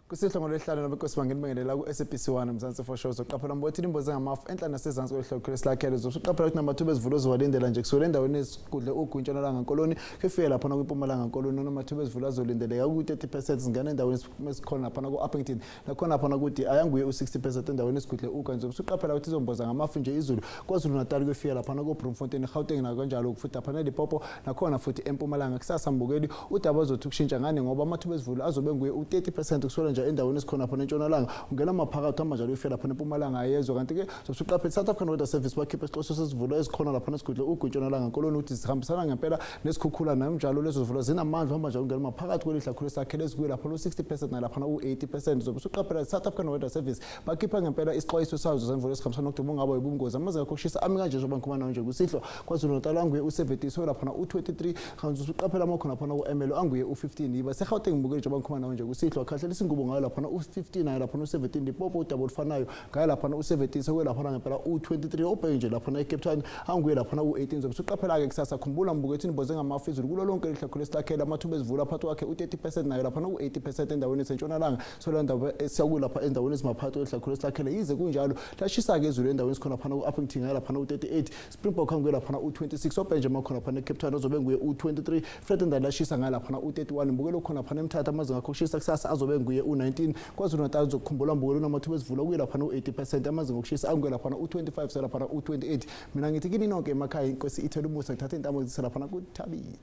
Kusihlwa ngolwesihlanu nabenkosi bangenibingelela ku-SABC 1 Mzansi for Show. Zoqaphela mbothi imboze ngamafu enhla nasezansi kwelihloko lesilakhele. Zoqaphela ukuthi namathuba ezivulo zowalindela nje kusukela endaweni esigudle ugu intshonalanga nkoloni kufike lapha kwimpumalanga nkoloni namathuba ezivulo azolindeleka ku-30% singena endaweni esikhona lapha ku-Upington nakhona lapha ku-D ayanguye u-60% endaweni esigudle ugu. Zoqaphela ukuthi izomboza ngamafu nje izulu KwaZulu Natal kufike lapha ku-Bloemfontein, Gauteng nakanjalo futhi lapha neLimpopo nakhona futhi eMpumalanga. Kusasa mbukeli udaba ozothi ukushintsha ngani ngoba amathuba esivulo azobe nguye u-30% kusukela nje endaweni esikhona khona entshonalanga ungena maphakathi hamba njalo uyofika lapha nempumalanga ayezwa. Kanti-ke zosuqaphela South African Weather Service bakhiphe isixwayiso sesivulo ezikhona lapha nesigudle ugu intshonalanga nkoloni ukuthi zihambisana ngempela nesikhukhula namnjalo lezo zivulo zinamandla hamba njalo ungena maphakathi kwelihlakhulu esakhele ezikuye lapha lo-60% nalapha u-80%. Zobe usuqaphela South African Weather Service bakhipha ngempela isixwayiso sazo zemvula esikhambisana nokuduma ungaba yibungozi. Amazinga akho okushisa ami kanje njengoba ngikhuluma nawe nje kusihlwa KwaZulu Natal anguye u-17 so laphana u-23 kanti usuqaphela amakhona laphana ku-Ermelo anguye u-15. Yiba seGauteng mbukeli njengoba ngikhuluma nawe nje kusihlwa khahlela isingubo ngayo laphana u-15 nayo laphana u-17. Limpopo udaba olufanayo ngayo laphana u-17 sekuye laphana ngempela u-23. Obheke nje laphana eCape Town anguye laphana u-18. Zobe usuqaphela-ke kusasa khumbula mbuke ethi niboze ngamafu izulu kulo lonke lihlakhulu esilakhele amathuba ezivula phakathi kwakhe u-30% nayo laphana u-80% endaweni esentshonalanga sola ndawo esiyakulapha endaweni ezimaphakathi kwelihlakhulu esilakhele. Yize kunjalo lashisa-ke izulu endaweni esikhona laphana ku-Upington ngayo laphana u-38, Springbok anguye laphana u-26, obhenje makhona laphana eCape Town ozobe nguye u-23, Vredendal lashisa ngayo laphana u-31. Mbukelo khona laphana eMthatha amazinga akho okushisa kusasa azobe nguye u-19. KwaZulu Natal uzokukhumbula mbukelo unamathuba ezivula kuye laphana u-80%, amazinga okushisa anguye laphana u-25 selaphana u-28. Mina ngithi kini nonke emakhaya inkosi ithele umusa. Ngithatha intamo ngizise laphana kuthabile.